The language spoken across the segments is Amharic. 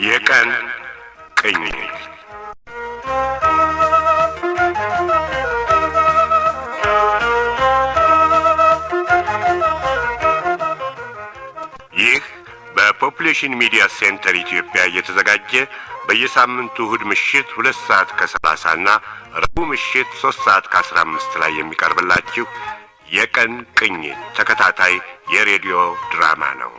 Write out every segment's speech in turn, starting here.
የቀን ቅኝት። ይህ በ Population Media Center ኢትዮጵያ እየተዘጋጀ በየሳምንቱ እሁድ ምሽት 2 ሰዓት ከ30 እና ረቡዕ ምሽት 3 ሰዓት ከ15 ላይ የሚቀርብላችሁ የቀን ቅኝት ተከታታይ የሬዲዮ ድራማ ነው።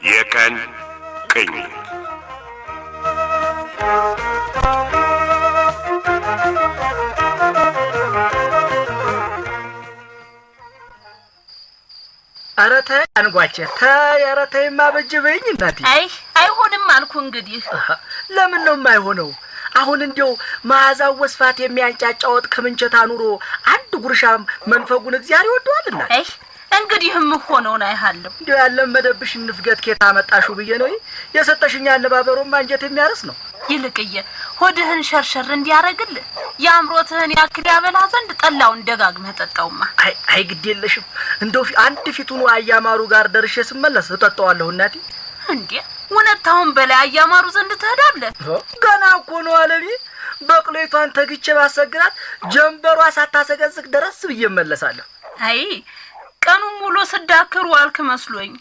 የቀን ቅኝት። ኧረ ተይ አንጓቼ ተይ፣ ኧረ ተይማ በጅ በይኝ እናቴ። አይ አይሆንም አልኩ እንግዲህ። ለምን ነው የማይሆነው? አሁን እንዲያው መዓዛው ወስፋት የሚያንጫጫ ወጥ ከምንቸት አኑሮ አንድ ጉርሻ መንፈጉን እግዚአብሔር ይወደዋል እናቴ። አይ እንግዲህ የምሆነውን አይሃለሁ። እንዲያው ያለመደብሽን ንፍገት ኬት አመጣሽው ብዬ ነው። የሰጠሽኝ አነባበሮም አንጀት የሚያርስ ነው። ይልቅዬ ሆድህን ሸርሸር እንዲያረግልህ የአእምሮትህን ያክል ያበላ ዘንድ ጠላውን ደጋግመህ ጠጣውማ። አይ አይ ግድ የለሽም፣ እንደው አንድ ፊቱን አያማሩ ጋር ደርሼ ስመለስ እጠጣዋለሁ እናቴ። እንዴ እውነታውን በላይ አያማሩ ዘንድ ትሄዳለህ? ገና እኮ ነው አለሚ። በቅሎይቷን ተግቼ ባሰግራት ጀንበሯ ሳታሰገዝግ ደረስ ብዬ እመለሳለሁ። አይ ቀኑን ሙሉ ስዳክር ዋልክ መስሎኝ።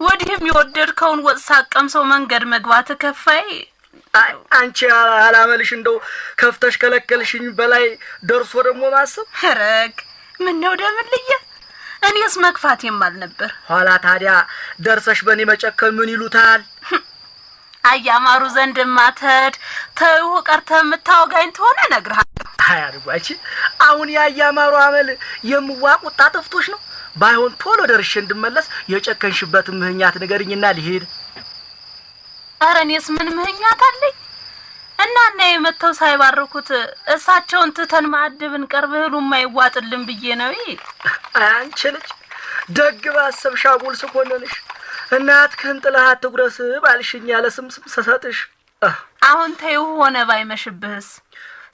ወዲህም የወደድከውን ወጥ ሳቀምሰው መንገድ መግባት ከፋይ። አይ አንቺ አላመልሽ እንደው ከፍተሽ ከለከልሽኝ በላይ ደርሶ ደግሞ ማሰብ። ረግ ምን ነው ደምልዬ፣ እኔስ መክፋት የማል ነበር። ኋላ ታዲያ ደርሰሽ በእኔ መጨከን ምን ይሉታል? አያማሩ ዘንድ ማተድ ተይሁ ቀርተህ የምታወጋኝ ትሆነ እነግርሃለሁ። አይ አድጓች፣ አሁን የአያማሩ አመል የምዋ ቁጣ ጠፍቶሽ ነው። ባይሆን ቶሎ ደርሼ እንድመለስ የጨከንሽበትን ምህኛት ንገሪኝና ልሂድ። ኧረ እኔስ ምን ምህኛት አለኝ? እና እና የመተው ሳይባርኩት እሳቸውን ትተን ማዕድ ብንቀርብ እህሉ የማይዋጥልን ብዬ ነው። አንቺ ልጅ ደግ ባሰብሽ አጉል ስኮንንሽ። እናትህን ጥለህ አትጉረስ ባልሽኝ ያለ ስም ስም ስሰጥሽ። አሁን ተይው ሆነ ባይመሽብህስ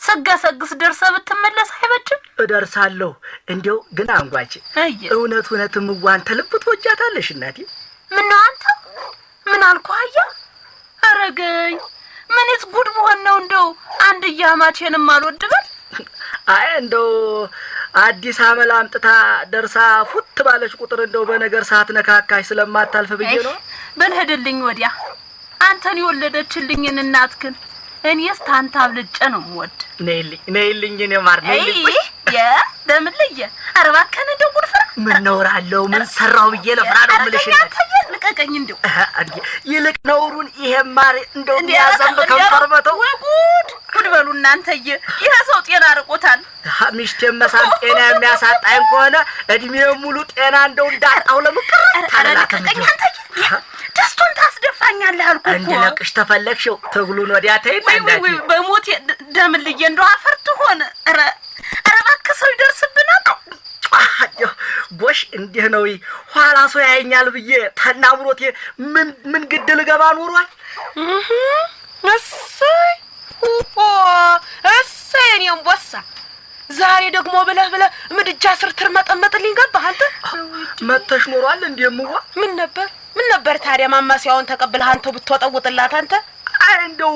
ስገሰግስ ደርሰህ ብትመለስ አይበጅም? እደርሳለሁ። እንዲያው ግን አንጓች እየ እውነት እውነት እምዋን ተልብ ትወጃታለሽ እናቴ? ምነው አንተ ምን አልኩህ? አያ አረገኝ ምንስ ጉድ ብሆን ነው እንደው አንድ እያማቼንም አልወድ በል። አይ እንደው አዲስ አመል አምጥታ ደርሳ ፉት ባለች ቁጥር እንደው በነገር ሰዓት ነካካሽ ስለማታልፍ ብዬ ነው። በል ሂድልኝ ወዲያ አንተን የወለደችልኝን እናትክን እኔስ ታንተ አብልጬ ነው የምወድ። ነይልኝ ነይልኝ እኔ ማር ነይልኝ። የ ደምልዬ ኧረ እባክህን እንደው ጉድ ፍራ። ምን ነውር አለው? ምን ሰራው ብዬ ለፍራ ነው የምልሽ። አንተ ልቀቀኝ እንደው። ይልቅ ነውሩን ይሄ ማር እንደው የሚያዘንብ ከንፈር መተው። ወይ ጉድ ጉድ በሉ እናንተዬ፣ ይሄ ሰው ጤና ርቆታል። ሚስቴን መሳም ጤና የሚያሳጣኝ ከሆነ እድሜ ሙሉ ጤና እንደው እንዳጣው ለምቅር። ኧረ ልቀቀኝ አንተዬ፣ ደስቱን ታስደፋኛለህ አልኩህ እኮ። እንድለቅሽ ተፈለግሽው ትግሉን ወዲያ ተይና። ወይ ወይ ወይ በሞቴ ደምልዬ እንደው አፈር ትሆን። ኧረ ኧረ እባክህ ሰው ይደርስብናል። ጎሽ እንዲህ ነው። ኋላ ሰው ያየኛል ብዬ ተናምሮቴ ምን ምን ግድ ልገባ ኖሯል። እሰይ እሰይ የኔ አንበሳ ዛሬ ደግሞ ብለህ ብለህ ምድጃ ስር ትርመጠመጥልኝ ገባህ አንተ። መተሽ ኖሯል እንዴ እምዋ? ምን ነበር ምን ነበር ታዲያ ማማሰያውን ተቀብለህ አንተው ብትወጠውጥላት አንተ። አይ እንደው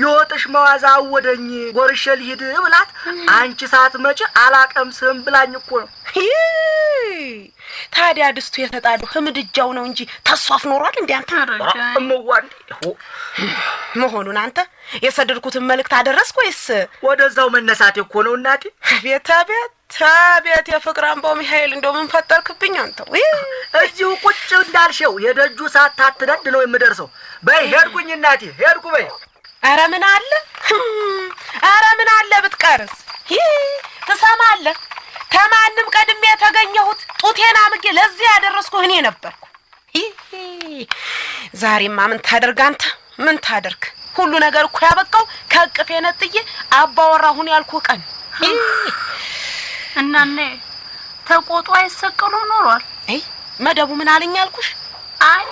የወጥሽ መዋዛ አወደኝ ጎርሼ ልሂድ ብላት አንቺ ሳትመጪ አላቀምስም ብላኝ እኮ ነው። ታዲያ ድስቱ የተጣለው ከምድጃው ነው እንጂ ተሷፍ ኖሯል እንዴ አንተ? እምዋ እንዴ መሆኑን አንተ የሰደድኩትን መልእክት አደረስክ ወይስ? ወደዛው መነሳቴ እኮ ነው እናቴ። አቤት አቤት አቤት የፍቅር አምባው ሚካኤል እንደው ምን ፈጠርክብኝ አንተው። እዚሁ ቁጭ እንዳልሽው የደጁ ሰዓት ታትነድ ነው የምደርሰው። በይ ሄድኩኝ እናቴ ሄድኩ በይ። ኧረ ምን አለ ኧረ ምን አለ ብትቀርስ። ትሰማለህ? ከማንም ቀድሜ የተገኘሁት ጡቴን አምጌ ለዚህ ያደረስኩህ እኔ ነበርኩ። ዛሬማ ምን ታደርግ አንተ ምን ታደርግ? ሁሉ ነገር እኮ ያበቃው ከእቅፌ ነጥዬ አባወራ ሁን ያልኩህ ቀን። እናኔ ተቆጡ አይሰቀሉ ኖሯል። አይ መደቡ ምን አለኝ አልኩሽ? አይ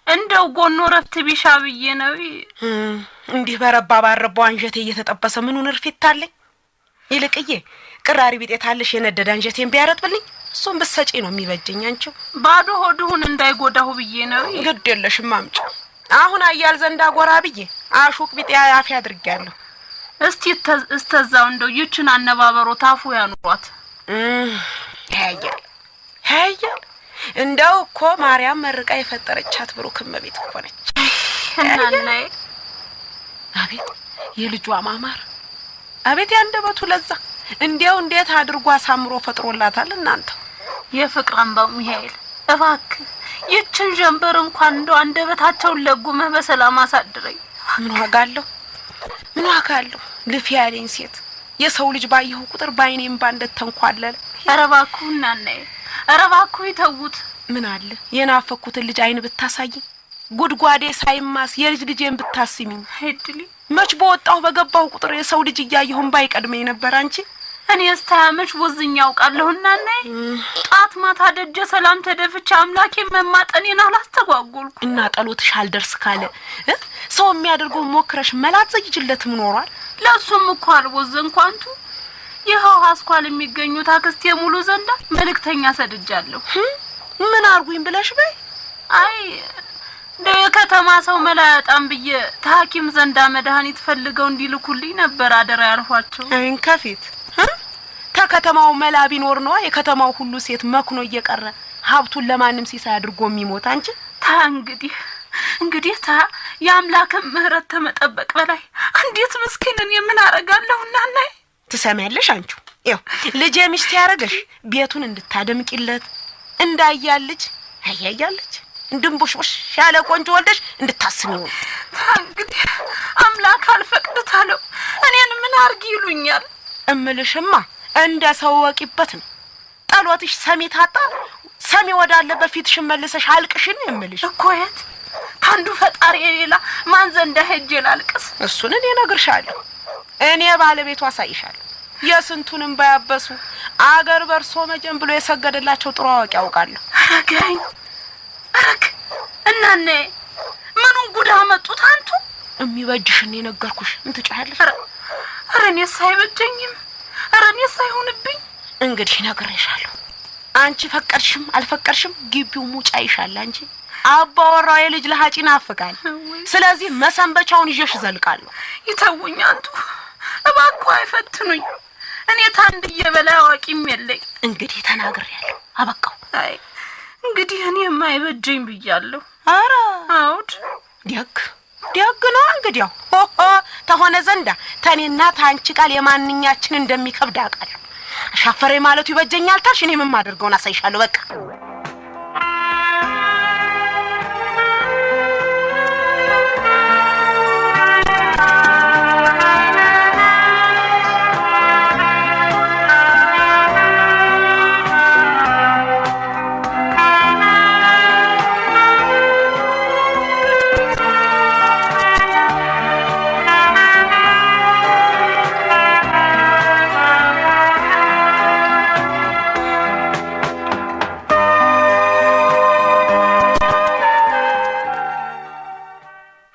እንደው ጎኖ ረፍት ቢሻ ብዬ ነው። እንዲህ በረባ ባረባው አንጀቴ እየተጠበሰ ምኑን እርፊት አለኝ? ይልቅዬ ቅራሪ ቢጤ ታለሽ የነደደ አንጀቴን ቢያረጥብልኝ እሱን ብትሰጪ ነው የሚበጀኝ። አንቺው ባዶ ሆድሁን እንዳይጎዳሁ ብዬ ነው። ግድ የለሽም አምጪ። አሁን አያል ዘንዳ ጎራ ብዬ አሹቅ ቢጤ አፌ አድርጌያለሁ። እስቲ እስተዛው እንደው ይችን አነባበሮ ታፉ ያኑሯት። ያያል ያያል እንደው እኮ ማርያም መርቃ የፈጠረቻት ብሩክ እመቤት እኮ ነች። እናናዬ አቤት የልጇ ማማር፣ አቤት ያንደበቱ ለዛ! እንዲያው እንዴት አድርጎ አሳምሮ ፈጥሮላታል። እናንተ የፍቅር አምባው ሚካኤል እባክህ ይችን ጀንበር እንኳን እንደው አንደበታቸውን ለጉመህ በሰላም አሳድረኝ። ምን ዋጋ አለው? ምን ዋጋ አለው? ልፊ ያለኝ ሴት የሰው ልጅ ባየሁ ቁጥር ባይኔ እምባ እንደተንኳለለ። ኧረ እባክህ እናናዬ፣ ኧረ እባክህ ይተዉት። ምን አለ የናፈኩትን ልጅ አይን ብታሳይኝ፣ ጉድጓዴ ሳይማስ የልጅ ልጄን ብታስሚኝ። እድሌ መች በወጣሁ በገባሁ ቁጥር የሰው ልጅ እያየሁ እምባ ይቀድመኝ ነበር። አንቺ እኔ እስታመች ወዝኝ ያውቃለሁ እናናዬ። ጧት ማታ ደጀ ሰላም ተደፍቼ አምላኬ መማጠኔን አላስተጓጎልኩ። እና ጠሎትሽ አልደርስ ካለ ሰው የሚያደርገው ሞክረሽ መላት ዘይጅለትም ኖሯል። ለእሱም እኮ አልቦዘንኩ አንቱ። ይኸው አስኳል የሚገኙት አክስቴ ሙሉ ዘንዳ መልእክተኛ ሰድጃለሁ። ምን አርጉኝ ብለሽ በይ። አይ እንደው የከተማ ሰው መላ ያጣም ብዬ ተሐኪም ዘንዳ መድኃኒት ፈልገው እንዲልኩልኝ ነበር አደራ ያልኋቸው። አይን ከፊት ተከተማው መላ ቢኖር ነዋ የከተማው ሁሉ ሴት መክኖ እየቀረ ሀብቱን ለማንም ሲሳይ አድርጎ የሚሞት። አንቺ ታ እንግዲህ ታ የአምላክን ምሕረት ተመጠበቅ በላይ እንዴት ምስኪንን የምን አረጋለሁ እናናይ። ትሰሚያለሽ? አንቺው ይኸው ልጄ ሚስት ያረገሽ ቤቱን እንድታደምቂለት እንዳያል ልጅ አያያለች እንድንቦሽቦሽ ያለ ቆንጆ ወልደሽ እንድታስሚው ነው። ታ እንግዲህ አምላክ አልፈቅድታለው እኔን ምን አርጊ ይሉኛል? እምልሽማ እንደ ሰው ወቂበት ነው። ጠሎትሽ ሰሚ ታጣ ሰሚ ወዳለበት ፊትሽን መልሰሽ አልቅሽን የምልሽ እኮ የት ታንዱ ፈጣሪ የሌላ ማን ዘንዳ ሄጄ ላልቅስ? እሱን እኔ እነግርሻለሁ። እኔ ባለቤቱ አሳይሻለሁ። የስንቱንም ባያበሱ አገር በርሶ መጀን ብሎ የሰገደላቸው ጥሩ አዋቂ ያውቃለሁ። አረጋኝ አረግ እናኔ ምኑን ጉድ አመጡት አንቱ። የሚበጅሽን የነገርኩሽ እንትጫያለሽ። ኧረ እኔስ አይበጀኝም። ኧረ እኔስ አይሆንብኝ። እንግዲህ ነግሬሻለሁ። አንቺ ፈቀድሽም አልፈቀድሽም ግቢው ሙጫ ይሻል። አንቺ አባወራው የልጅ ለሀጭ ይናፍቃል። ስለዚህ መሰንበቻውን ይዤሽ እዘልቃለሁ። ይተውኝ አንቱ እባክዎ አይፈትኑኝ። እኔ ታንድዬ በላይ አዋቂም የለኝ። እንግዲህ ተናግሬያለሁ፣ አበቃው። አይ እንግዲህ እኔ የማይበጀኝ ብያለሁ። ኧረ አውድ ደግ ደግ ነው። እንግዲያው ሆሆ ተሆነ ዘንዳ ተኔና ታንቺ ቃል የማንኛችን እንደሚከብድ አውቃለሁ። አሻፈሬ ማለቱ ይበጀኛል ታልሽ እኔ ምን ማደርገውን አሳይሻለሁ። በቃ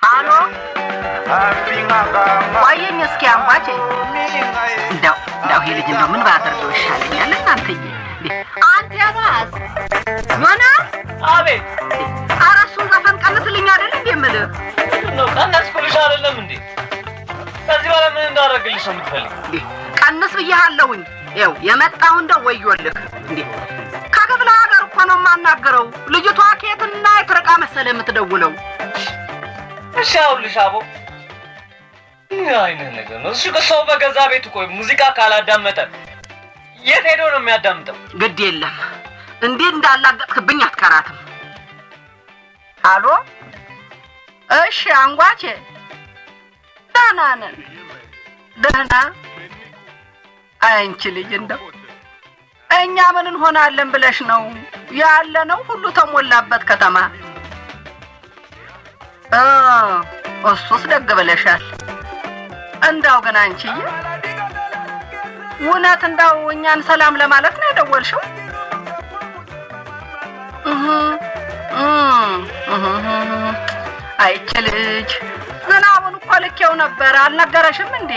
አሎ ቆየኝ እስኪ አንጓቼ። እንደው እንደው ይሄ ልጅ እንደው ምን ባደርገው ይሻለኛል? እናንተዬ አንተ ዮናስ ዮናስ፣ አቤት። ኧረ እሱን ዘፈን ቀንስልኝ አይደል እንዴ የምልህ? ነው ቀነስኩልሽ አይደለም እንዴ? ከዚህ በኋላ ምን እንዳደረግልሽ ነው የምትፈልጊው? እንዴ ቀንስ ብዬሃለሁኝ። ይኸው የመጣሁ እንደው ወዮልህ። እንዴ ከክፍለ ሀገር እኮ ነው የማናገረው። ልጅቷ ከየትና የት ርቃ መሰለህ የምትደውለው? እሺ አውልሽ አቦ፣ ምን አይነት ነገር ነው? እሺ ሰው በገዛ ቤቱ ቆይ ሙዚቃ ካላዳመጠ የት ሄዶ ነው የሚያዳምጠው? ግድ የለም እንዲህ እንዳላገጥክብኝ አትቀራትም። አሎ እሺ አንጓቼ፣ ደህና ነን ደህና። አንቺ ልጅ እንደው እኛ ምን እንሆናለን ብለሽ ነው ያለነው ሁሉ ተሞላበት ከተማ። እሱስ ደግ ብለሻል። እንዳው ግን አንቺዬ እውነት እንዳው እኛን ሰላም ለማለት ነው የደወልሽው? አይቼ ልጅ ዝናቡን እኮ ልኬው ነበር፣ አልነገረሽም እንዴ?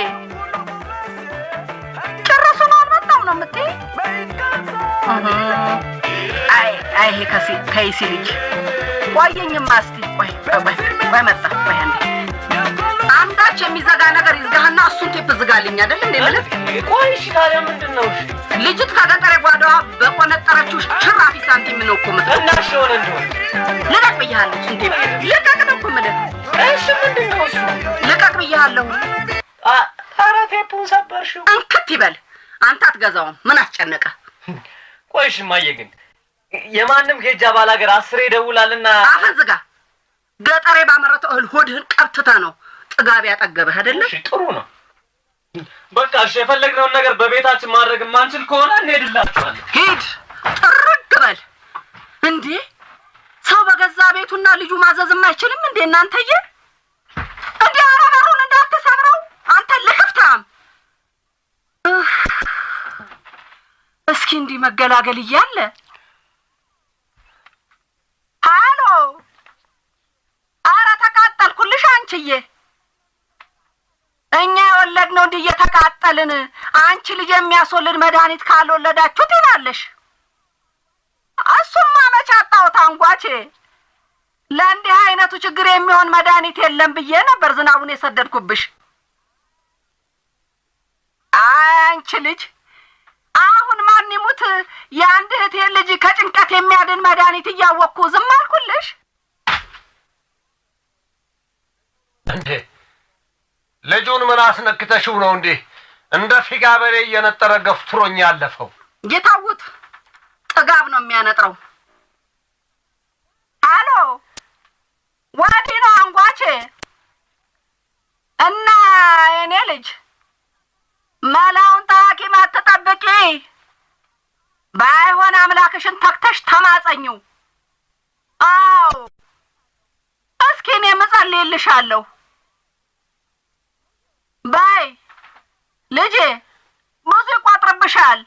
ጭራሹን አልመጣም ነው የምትይ? እህ፣ አይ አይ፣ ይሄ ከይሲ ልጅ ቆየኝማ። እስቲ ቆይ ቆይ ቆይ ቆይ፣ መጣ። ቆይ አንዴ፣ አንዳች የሚዘጋ ነገር ይዝጋህና እሱን ቴፕ ዝጋልኝ። አይደል እንዴ የምልህ? ቆይ እሺ፣ ታዲያ ምንድን ነው? እሺ ልጅት ከገጠር ጓዳዋ በቆነጠረችው ሽራፊ ሳንቲም ነው እኮ የምትለው። እና እሺ ሆነ እንደሆነ ልቀቅ ብዬሃለሁ። እሱን ቴፕ ልቀቅ ነው እኮ የምልህ። እሺ ምንድን ነው እሱ? ልቀቅ ብዬሃለሁ። ኧረ ቴፑን ሰበርሽው። እንክት ይበል። አንተ አትገዛውም። ምን አስጨነቀ? ቆይ እሺ እማዬ፣ ግን የማንም ጌጃ ባላገር አስሬ ይደውላልና አፍህን ዝጋ። ገጠሬ ባመረተው እህል ሆድህን ቀብትተህ ነው ጥጋብ ያጠገበህ አይደለ? እሺ ጥሩ ነው። በቃ እሺ፣ የፈለግነውን ነገር በቤታችን ማድረግ የማንችል ከሆነ እንሄድላችኋለን። ሂድ ጥርግ በል። እንዴ ሰው በገዛ ቤቱና ልጁ ማዘዝም አይችልም እንዴ እናንተዬ? እንዴ ኧረ በሩን እንዳትሰብረው አንተ ልክፍታም። እህ፣ እስኪ እንዲህ መገላገል እያለ። ሃሎ፣ ኧረ ተቃጠልኩልሽ አንቺዬ። እኛ የወለድነው እንዲህ እየተቃጠልን አንቺ ልጅ የሚያስወልድ መድኃኒት ካልወለዳችሁ ትላለሽ። እሱማ መች አጣሁት አንጓቼ። ለእንዲህ አይነቱ ችግር የሚሆን መድኃኒት የለም ብዬ ነበር ዝናቡን የሰደድኩብሽ። አይ አንቺ ልጅ፣ አሁን ማን ይሙት የአንድ እህቴ ልጅ ከጭንቀት የሚያድን መድኃኒት እያወቅኩ ዝም አልኩልሽ። እንዴ ልጁን ምን አስነክተሽው ነው እንዴ እንደ ፊጋ በሬ እየነጠረ ገፍትሮኝ ያለፈው? ጌታውት ጥጋብ ነው የሚያነጥረው። አሎ ወዲህ ነው አንጓቼ። እና የኔ ልጅ መላውን ተሐኪም አትጠብቂ፣ ባይሆን አምላክሽን ተክተሽ ተማጸኚው። አዎ እስኪ እኔም እጸልይልሻለሁ። ባይ ልጄ ብዙ ይቆጥርብሻል።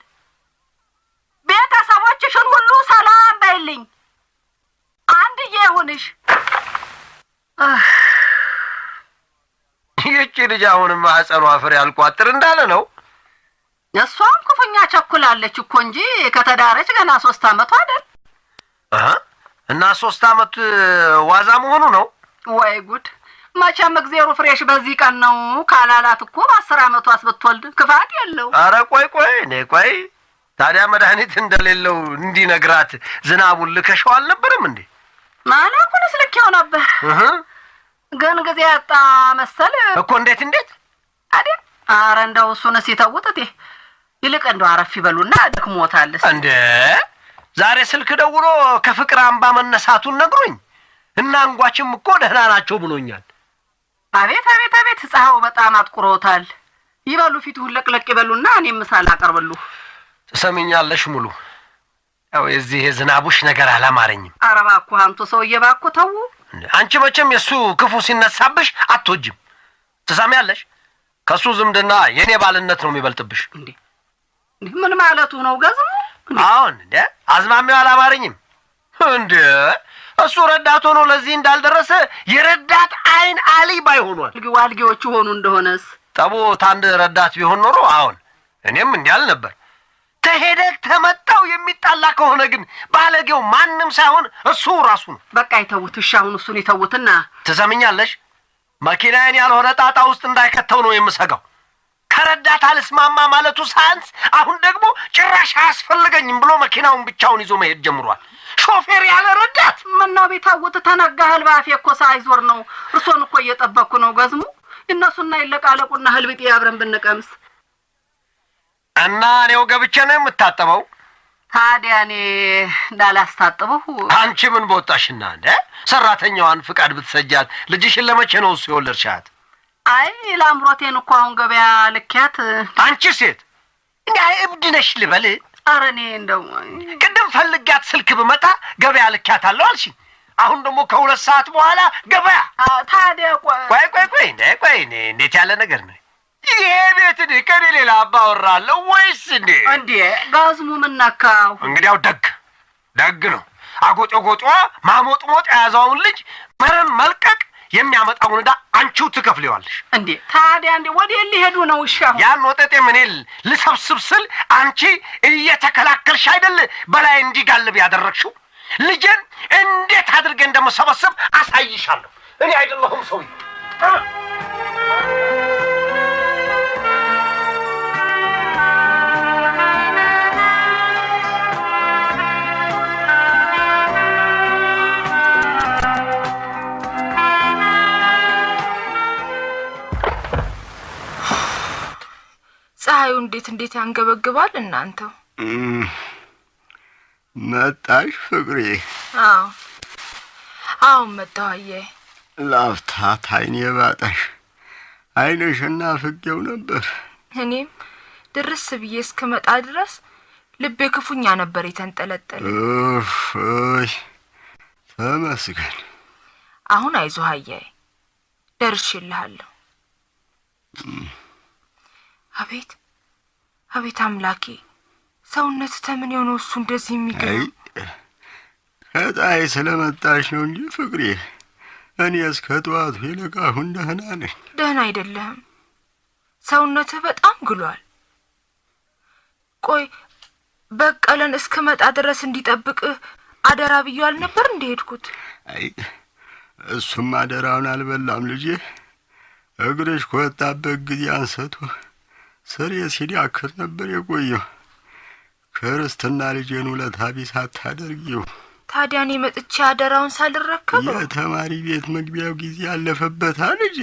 ቤተሰቦችሽን ሁሉ ሰላም በይልኝ። አንድዬ ይሁንሽ። ይህቺ ልጅ አሁንም ማህፀኗ ፍሬ አልቋጥር እንዳለ ነው። እሷም ክፉኛ ቸኩላለች እኮ እንጂ ከተዳረች ገና 3 ዓመቷ አይደል? አሃ፣ እና 3 ዓመት ዋዛ መሆኑ ነው። ወይ ጉድ! መቼም እግዜሩ ፍሬሽ በዚህ ቀን ነው ካላላት እኮ በ10 ዓመቷስ ብትወልድ ክፋት የለው። ኧረ ቆይ ቆይ እኔ ቆይ፣ ታዲያ መድኃኒት እንደሌለው እንዲነግራት ዝናቡን ልከሸው አልነበረም እንዴ? መላኩንስ ልኬው ነበር፣ ግን ጊዜ ያጣ መሰል እኮ። እንዴት እንዴት? አይደል? ኧረ እንደው እሱንስ ይተውት እቴ። ይልቅ እንደው አረፍ ይበሉና ደክሞታል። እንዴ ዛሬ ስልክ ደውሎ ከፍቅር አምባ መነሳቱን ነግሮኝ እና አንጓችም እኮ ደህና ናቸው ብሎኛል። አቤት አቤት አቤት፣ ፀሐዩ በጣም አጥቁሮታል። ይበሉ ፊቱን ለቅለቅ ይበሉና እኔም ምሳ ላቀርብልሁ። ትሰሚኛለሽ ሙሉ፣ ያው የዚህ የዝናቡሽ ነገር አላማረኝም። ኧረ እባክዎ አንቱ ሰውዬ እባክዎ ተው። አንቺ መቼም የእሱ ክፉ ሲነሳብሽ አትወጂም። ትሰሚያለሽ፣ ከእሱ ዝምድና የእኔ ባልነት ነው የሚበልጥብሽ። እንዴ ምን ማለቱ ነው ገዝሙ? አሁን እንዴ አዝማሚያው አላማረኝም። እንዴ እሱ ረዳት ሆኖ ለዚህ እንዳልደረሰ የረዳት አይን አሊ ባይሆኗል። ዋልጌዎቹ ሆኑ እንደሆነስ? ጠቡ ታንድ ረዳት ቢሆን ኖሮ አሁን እኔም እንዲህ አልነበር። ተሄደ ተመጣው የሚጣላ ከሆነ ግን ባለጌው ማንም ሳይሆን እሱ ራሱ ነው። በቃ ይተውት። እሺ አሁን እሱን ይተውትና። ትሰምኛለሽ፣ መኪናዬን ያልሆነ ጣጣ ውስጥ እንዳይከተው ነው የምሰጋው። ከረዳት አልስማማ ማለቱ ሳያንስ አሁን ደግሞ ጭራሽ አያስፈልገኝም ብሎ መኪናውን ብቻውን ይዞ መሄድ ጀምሯል። ሾፌር ያለ ረዳት። ምነው ቢተውት ተነጋ። እህል ባፌ እኮ ሳይዞር ነው። እርሶን እኮ እየጠበቅኩ ነው ገዝሙ። እነሱና ይለቃለቁና እህል ቢጤ አብረን ብንቀምስ። እና እኔው ገብቼ ነው የምታጠበው? ታዲያ እኔ እንዳላስታጥበው። አንቺ ምን በወጣሽና እንደ ሰራተኛዋን ፍቃድ ብትሰጃት ልጅሽን ለመቼ ነው እሱ የወለድሻት? አይ ላምሮቴን እኮ አሁን ገበያ ልኪያት። አንቺ ሴት እንዴ እብድ ነሽ ልበል? ኧረ እኔ እንደው ቅድም ፈልጊያት ስልክ ብመጣ ገበያ ልኪያታለሁ አልሽኝ። አሁን ደግሞ ከ2 ሰዓት በኋላ ገበያ። ታዲያ ቆይ ቆይ ቆይ እንዴ ቆይ እኔ እንዴት ያለ ነገር ነው ይሄ ቤት? እንዴ ከኔ ሌላ አባወራ አለው ወይስ እንዴ? እንዴ ጋዝሙ ምን ነካው? እንግዲያው ደግ ደግ ነው። አጎጤ ጎጤዋ ማሞጥሞጥ የያዘውን ልጅ መረን መልቀቅ የሚያመጣውን ዕዳ አንቺው ትከፍሊዋለሽ። እንዴ ታዲያ እንዴ ወዴት ሊሄዱ ነው? እሺ አሁን ያን ወጠጤ ምን ልሰብስብ ስል አንቺ እየተከላከልሽ አይደል በላይ እንዲጋልብ ያደረግሽው? ልጄን እንዴት አድርጌ እንደምሰበስብ አሳይሻለሁ። እኔ አይደለሁም ሰውዬው። ፀሐዩ እንዴት እንዴት ያንገበግባል እናንተው። መጣሽ ፍቅሬ? አዎ አሁን መጣሁ። አየህ። ላፍታ ታይኔ ባጣሽ አይንሽን ናፍቄው ነበር። እኔም ድርስ ብዬ እስክመጣ ድረስ ልቤ ክፉኛ ነበር የተንጠለጠለ። እፍ ተመስገን። አሁን አይዞህ አያዬ፣ ደርሼልሃለሁ። አቤት አቤት አምላኬ፣ ሰውነት ተምን የሆነው እሱ እንደዚህ የሚገርም። ከፀሐይ ስለመጣሽ ነው እንጂ ፍቅሬ፣ እኔ እስከ ጠዋቱ ይልቅ አሁን ደህና ነኝ። ደህና አይደለህም። ሰውነትህ በጣም ግሏል። ቆይ በቀለን እስክመጣ ድረስ እንዲጠብቅህ አደራ ብዬ አልነበር እንደ ሄድኩት? አይ እሱም አደራውን አልበላም ልጄ። እግርሽ ከወጣበት ጊዜ አንስቶ ስሬ ሲዳክር ነበር የቆየው። ክርስትና ልጄን ውለታ ቢስ አታደርጊው። ታዲያ እኔ መጥቼ አደራውን ሳልረከበው? የተማሪ ቤት መግቢያው ጊዜ ያለፈበታ ልጄ።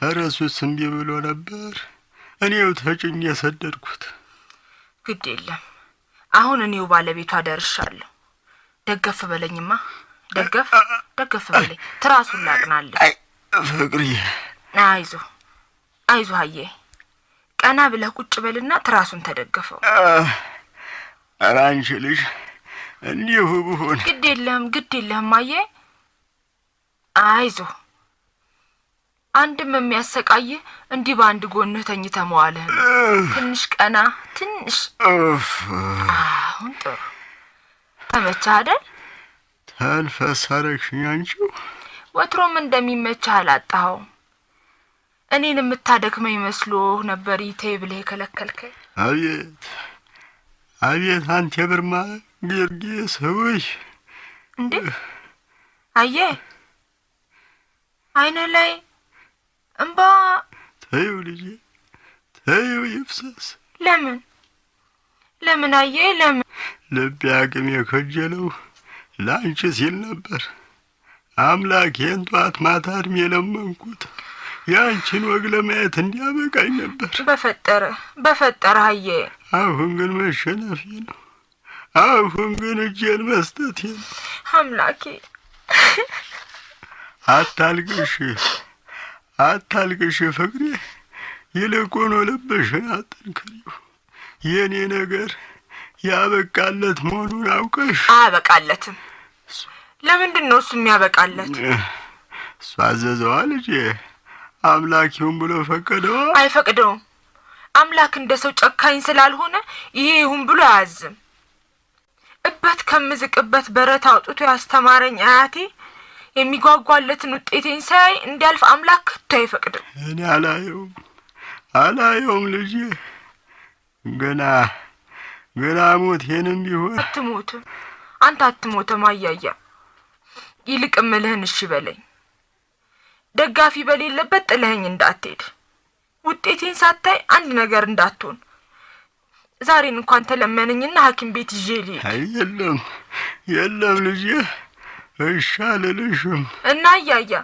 እረሱስ እምቢ ብሎ ነበር። እኔው ተጭኜ የሰደድኩት። ግድ የለም አሁን እኔው ባለቤቷ ደርሻለሁ። ደገፍ በለኝማ፣ ደገፍ ደገፍ በለኝ። ትራሱን ላቅናለሁ። ፍቅርዬ፣ አይዞ አይዞ አየ፣ ቀና ብለህ ቁጭ በልና ትራሱን ተደገፈው። ኧረ አንቺ ልጅ እንዲሁ ብሆን። ግድ የለህም ግድ የለህም አየ፣ አይዞ። አንድም የሚያሰቃይህ እንዲህ በአንድ ጎንህ ተኝተህ መዋልህ ነው። ትንሽ ቀና ትንሽ። አሁን ጥሩ ተመቸህ አይደል? ተንፈስ አደረግሽኝ አንቺው። ወትሮም እንደሚመችህ አላጣኸውም። እኔን የምታደክመኝ መስሎህ ነበር ይተይ ብለህ የከለከልከኝ። አቤት አቤት፣ አንተ የብርማ ጊዮርጊስ ውይ! እንዴ አየህ፣ አይንህ ላይ እምባ። ተይው ልጄ ተይው፣ ይፍሰስ። ለምን ለምን አየህ ለምን? ልቤ አቅም የከጀለው ለአንቺ ሲል ነበር። አምላኬን ጧት ማታ እድሜ የለመንኩት የአንቺን ወግ ለማየት እንዲያበቃኝ ነበር። በፈጠረ በፈጠረ አየህ። አሁን ግን መሸነፌ ነው። አሁን ግን እጄን መስጠቴ ነው። አምላኬ። አታልቅሽ አታልቅሽ ፍቅሬ፣ ይልቁኑ ልብሽን አጠንክሪው። የኔ ነገር ያበቃለት መሆኑን አውቀሽ። አያበቃለትም። ለምንድን ነው እሱ የሚያበቃለት? እሱ አዘዘዋ ልጄ። አምላክ ይሁን ብሎ ፈቀደዋ። አይፈቅደውም። አምላክ እንደ ሰው ጨካኝ ስላልሆነ ይሄ ይሁን ብሎ አያዝም። እበት ከምዝቅበት በረት አውጥቶ ያስተማረኝ አያቴ የሚጓጓለትን ውጤቴን ሳያይ እንዲያልፍ አምላክ ከቶ አይፈቅድም። እኔ አላየውም አላየውም ልጄ። ገና ገና ሞቴንም ቢሆን። አትሞትም፣ አንተ አትሞትም አያያ። ይልቅ እምልህን እሺ በለኝ። ደጋፊ በሌለበት ጥለኸኝ እንዳትሄድ፣ ውጤቴን ሳታይ አንድ ነገር እንዳትሆን። ዛሬን እንኳን ተለመነኝና ሐኪም ቤት ይዤ ልሂድ። አይ የለም የለም ልጄ፣ እሺ አልልሽም። እና አያያ፣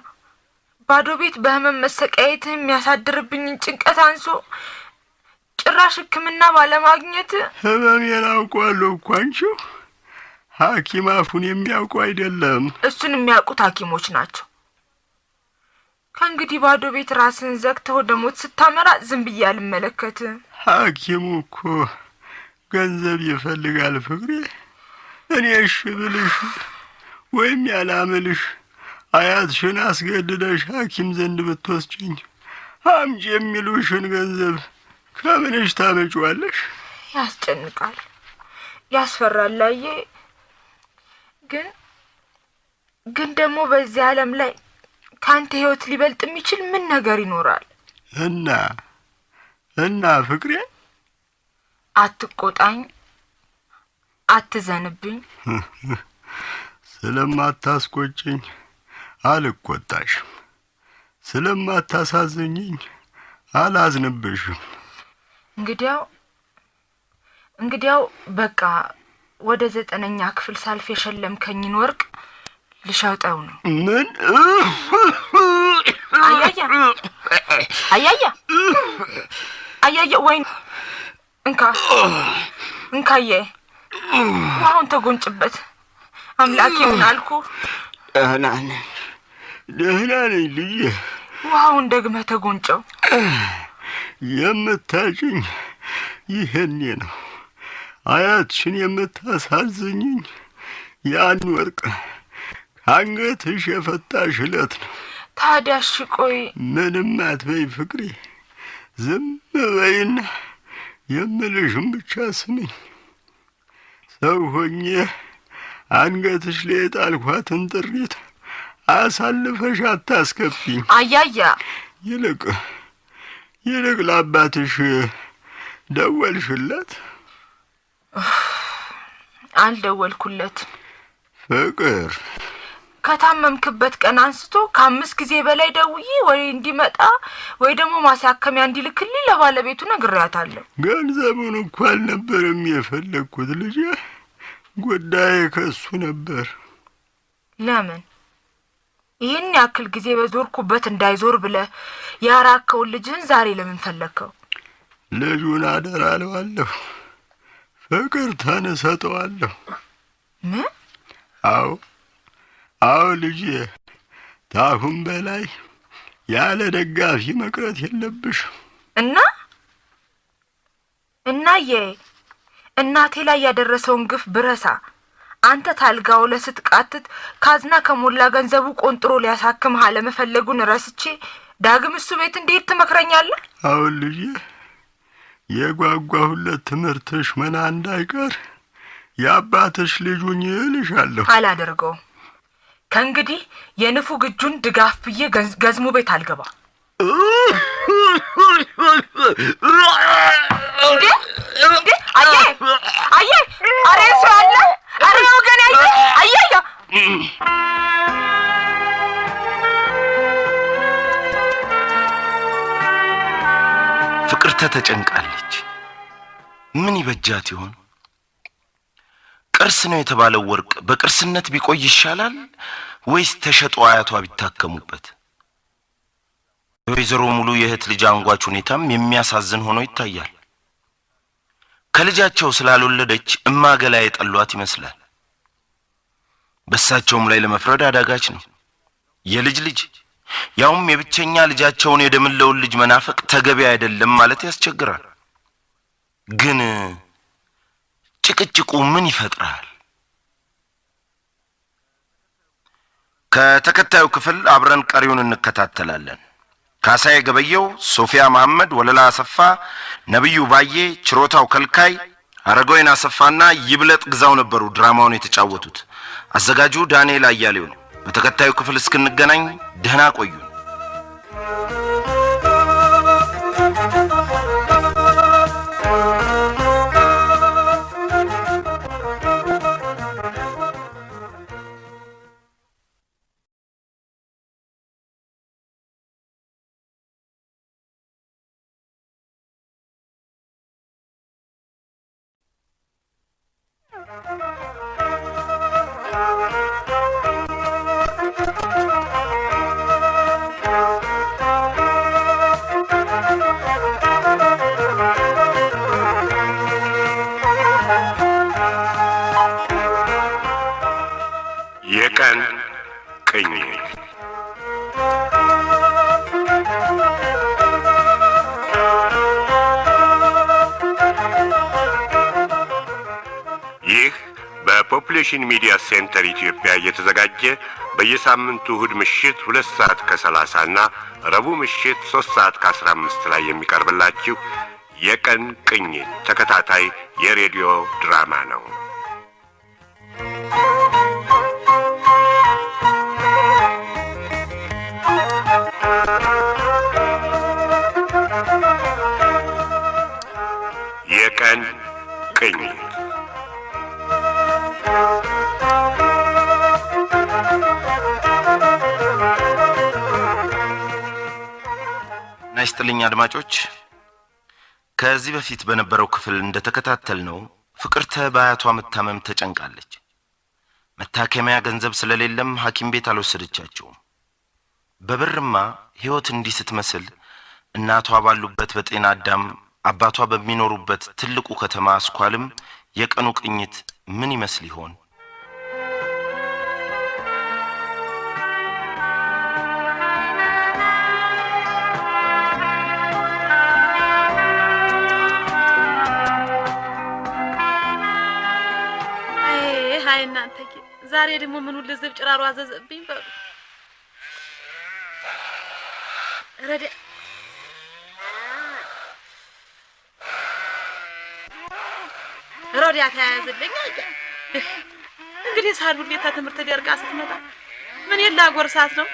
ባዶ ቤት በህመም መሰቃየትህ የሚያሳድርብኝን ጭንቀት አንሶ ጭራሽ ሕክምና ባለማግኘት። ህመሜን አውቀዋለሁ እኮ አንቺው። ሐኪም አፉን የሚያውቀው አይደለም። እሱን የሚያውቁት ሐኪሞች ናቸው። ከእንግዲህ ባዶ ቤት ራስን ዘግተህ ወደ ሞት ስታመራ ዝም ብዬ አልመለከትም። ሐኪሙ እኮ ገንዘብ ይፈልጋል ፍቅሬ። እኔ እሺ ብልሽ ወይም ያላምልሽ አያትሽን አስገድደሽ ሐኪም ዘንድ ብትወስጂኝ አምጪ የሚሉሽን ገንዘብ ከምንሽ ታመጪዋለሽ? ያስጨንቃል፣ ያስፈራል። አየ፣ ግን ግን ደግሞ በዚህ ዓለም ላይ ከአንተ ህይወት ሊበልጥ የሚችል ምን ነገር ይኖራል? እና እና ፍቅሬ አትቆጣኝ፣ አትዘንብኝ። ስለማታስቆጭኝ አልቆጣሽም፣ ስለማታሳዝኝኝ አላዝንብሽም። እንግዲያው እንግዲያው በቃ ወደ 9ኛ ክፍል ሳልፍ የሸለምከኝን ወርቅ ልሸጠው ነው። ምን? አያያ አያያ አያያ፣ ወይ እንካ እንካዬ፣ ውሃውን ተጎንጭበት። አምላኬ ምን አልኩ? ደህና ነኝ፣ ደህና ነኝ ልጄ። ውሃውን ደግመህ ተጎንጨው። የምታጭኝ ይሄኔ ነው። አያትሽን የምታሳዝኝኝ ያን ወርቅ ከአንገትሽ የፈታሽ ዕለት ነው። ታዲያ እሺ ቆይ። ምንም አትበይ ፍቅሬ፣ ዝም በይና የምልሽን ብቻ ስሚኝ። ሰው ሆኜ አንገትሽ ላይ የጣልኳትን ጥሪት አሳልፈሽ አታስከፊኝ። አያያ፣ ይልቅ ይልቅ ለአባትሽ ደወልሽለት? አልደወልኩለት። ፍቅር፣ ከታመምክበት ቀን አንስቶ ከ5 ጊዜ በላይ ደውዬ ወይ እንዲመጣ ወይ ደግሞ ማሳከሚያ እንዲልክልኝ ለባለቤቱ ነግሬያታለሁ። ገንዘቡን እኮ አልነበረም የፈለግኩት ልጄ፣ ጉዳዬ ከሱ ነበር። ለምን ይህን ያክል ጊዜ በዞርኩበት እንዳይዞር ብለህ ያራከውን ልጅህን ዛሬ ለምን ፈለግከው? ልጁን አደራ እለዋለሁ፣ ፍቅርተን እሰጠዋለሁ። ምን? አዎ አዎ ልጄ፣ ታሁን በላይ ያለ ደጋፊ መቅረት የለብሽም። እና እናዬ፣ እናቴ ላይ ያደረሰውን ግፍ ብረሳ አንተ ታልጋው ለስትቃትት ካዝና ከሞላ ገንዘቡ ቆንጥሮ ሊያሳክምህ አለመፈለጉን ረስቼ ዳግም እሱ ቤት እንዴት ትመክረኛለህ? አሁን ልጄ፣ የጓጓሁለት ትምህርትሽ መና እንዳይቀር የአባትሽ ልጅ ሁኚ እልሻለሁ። አላደርገውም። ከእንግዲህ የንፉግ እጁን ድጋፍ ብዬ ገዝሙ ቤት አልገባ። እንዴ እንዴ! አየ አየ! አረ ሰው አለ! አረ ወገን! አየ አየ! ፍቅርተ ተጨንቃለች። ምን ይበጃት ይሆን? ቅርስ ነው የተባለው ወርቅ በቅርስነት ቢቆይ ይሻላል ወይስ ተሸጦ አያቷ ቢታከሙበት? የወይዘሮ ሙሉ የእህት ልጅ አንጓች ሁኔታም የሚያሳዝን ሆኖ ይታያል። ከልጃቸው ስላልወለደች እማገላ የጠሏት ይመስላል። በእሳቸውም ላይ ለመፍረድ አዳጋች ነው። የልጅ ልጅ ያውም የብቸኛ ልጃቸውን የደምለውን ልጅ መናፈቅ ተገቢ አይደለም ማለት ያስቸግራል። ግን ጭቅጭቁ ምን ይፈጥራል? ከተከታዩ ክፍል አብረን ቀሪውን እንከታተላለን። ካሳዬ ገበየው፣ ሶፊያ መሐመድ፣ ወለላ አሰፋ፣ ነብዩ ባዬ፣ ችሮታው ከልካይ፣ አረጋዊን አሰፋና ይብለጥ ግዛው ነበሩ ድራማውን የተጫወቱት። አዘጋጁ ዳንኤል አያሌው ነው። በተከታዩ ክፍል እስክንገናኝ ደህና ቆዩ። የቀን ቅኝት። ይህ በ Population Media Center ኢትዮጵያ እየተዘጋጀ በየሳምንቱ እሁድ ምሽት 2 ሰዓት ከ30 እና ረቡዕ ምሽት 3 ሰዓት ከ15 ላይ የሚቀርብላችሁ የቀን ቅኝት ተከታታይ የሬዲዮ ድራማ ነው። ይስጥልኝ አድማጮች። ከዚህ በፊት በነበረው ክፍል እንደተከታተልነው ፍቅርተ በአያቷ መታመም ተጨንቃለች። መታከሚያ ገንዘብ ስለሌለም ሐኪም ቤት አልወሰደቻቸውም። በብርማ ሕይወት እንዲህ ስትመስል እናቷ ባሉበት በጤና አዳም፣ አባቷ በሚኖሩበት ትልቁ ከተማ አስኳልም የቀኑ ቅኝት ምን ይመስል ይሆን? አይ እናንተ፣ ዛሬ ደግሞ ምኑ ልዝብ ጭራሮ አዘዘብኝ በሉ። ረዲ ረዲያ ተያያዝልኝ። እንግዲህ ሳዱሌታ ትምህርት ደርቃ ስትመጣ ምን የላ ጎርሳት ነው።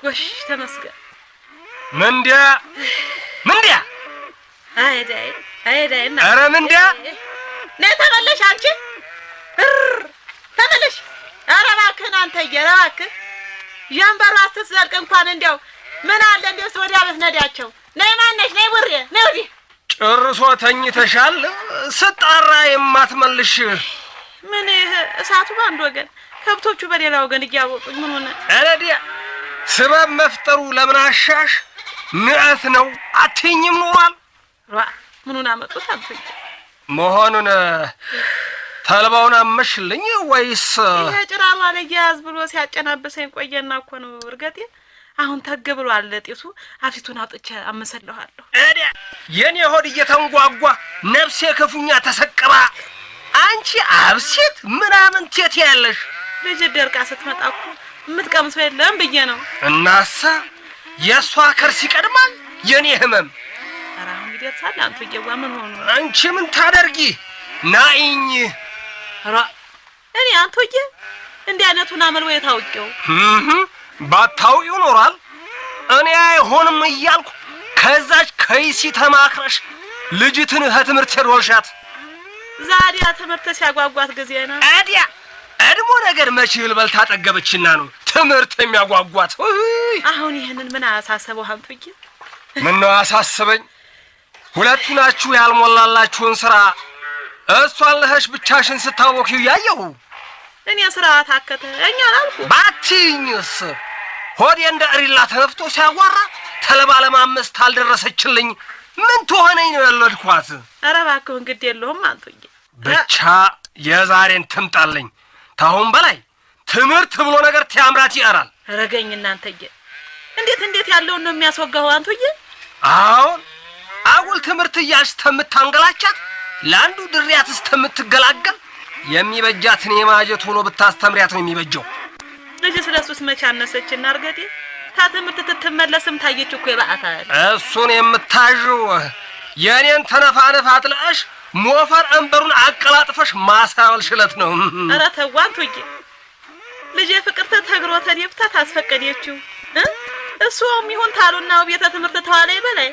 ጎሽ ተመስገን። ምንዲያ ምንዲያ? አይዳይ አይዳይ! እና ኧረ ምንዲያ! ነይ ተመለሽ፣ አንቺ ተመለሽ። ኧረ እባክህን አንተዬ፣ ኧረ እባክህ ጀንበሯ ስትዘልቅ እንኳን እንዲያው ምን አለ እንዲያውስ ወዲያ ብትነዳቸው። ነይ ማነሽ፣ ነይ ቡሬ፣ ነይ ወዲህ። ጨርሶ ተኝተሻል። ስጣራ የማትመልሽ። ምን ይህ እሳቱ በአንድ ወገን ከብቶቹ በሌላ ወገን እያወቁኝ ምን ሆነ? ኧረ ዲያ ስበብ መፍጠሩ ለምን አሻሽ ምዕት ነው አትኝም ኖሯል። ሯ ምኑን አመጡት አንተዬ? መሆኑን ተልባውን አመሽልኝ ወይስ? ይሄ ጭራሯ ለያዝ ብሎ ሲያጨናብሰኝ ቆየና እኮ ነው እርገጤ። አሁን ተግ ብሏል ጢሱ። አፊቱን አውጥቼ አመሰለኋለሁ። እዲያ የኔ ሆድ እየተንጓጓ ነፍሴ ክፉኛ ተሰቅባ አንቺ አብሴት ምናምን ቴት ያለሽ። ልጅ ደርቃ ስትመጣ እኮ የምትቀምሰው የለም ብዬ ነው። እናሳ የእሷ ከርስ ይቀድማል የኔ ህመም። ኧረ አሁን ይደርሳል አንቱዬዋ። ምን ሆኑ? አንቺ ምን ታደርጊ ናይኝ። ኧረ እኔ አንቱዬ እንዲህ አይነቱን አመል ወይ ታውቂው? ባታውቂው ኖሯል። እኔ አይሆንም እያልኩ ከዛች ከይሲ ተማክረሽ ልጅትን ከትምህርት ሄዶልሻት። ዛዲያ ትምህርት ሲያጓጓት ጊዜ ነው። አዲያ እድሞ ነገር መቼ ልበል ታጠገበችና ነው ትምህርት የሚያጓጓት። አሁን ይህንን ምን አሳሰበው አንቱዬ? ምን ነው አሳስበኝ? ሁለቱ ናችሁ ያልሞላላችሁን ስራ እሷን ለኸሽ ብቻሽን ስታወኪው ያየሁ። እኔ ስራ ታከተ እኛ አላልኩ። ባትይኝስ ሆዴ እንደ እሪላ ተነፍቶ ሲያዋራ ተለባ ለማመስ ታልደረሰችልኝ ምን ትሆነኝ ነው ያለድኳት። ኧረ እባክህን ግድ የለውም አንቱዬ። ብቻ የዛሬን ትምጣልኝ። ታሁን በላይ ትምህርት ብሎ ነገር ቲያምራት ይቀራል። ረገኝ እናንተዬ፣ እንዴት እንዴት ያለውን ነው የሚያስወጋው አንቱዬ? አሁን አጉል ትምህርት እያልሽ ተምታንገላቻት ለአንዱ ድሪያት እስተምትገላገል የሚበጃትን የማጀት ሆኖ ብታስተምሪያት ነው የሚበጀው። ልጅ ስለ እሱስ መቼ አነሰችና እርገጤ ታትምህርት ትትመለስም ታየች እኮ ይባአታል። እሱን የምታዥው የእኔን ተነፋነፍ አጥልቀሽ ሞፈር እንበሩን አቀላጥፈሽ ማሳበል ሽለት ነው። ኧረ ተው አንቱዬ፣ ልጄ ፍቅርተ ተግሮ ተደፍታ ታስፈቀደችው እሱም ይሁን ታሉና ቤተ ትምህርት ተዋለይ በላይ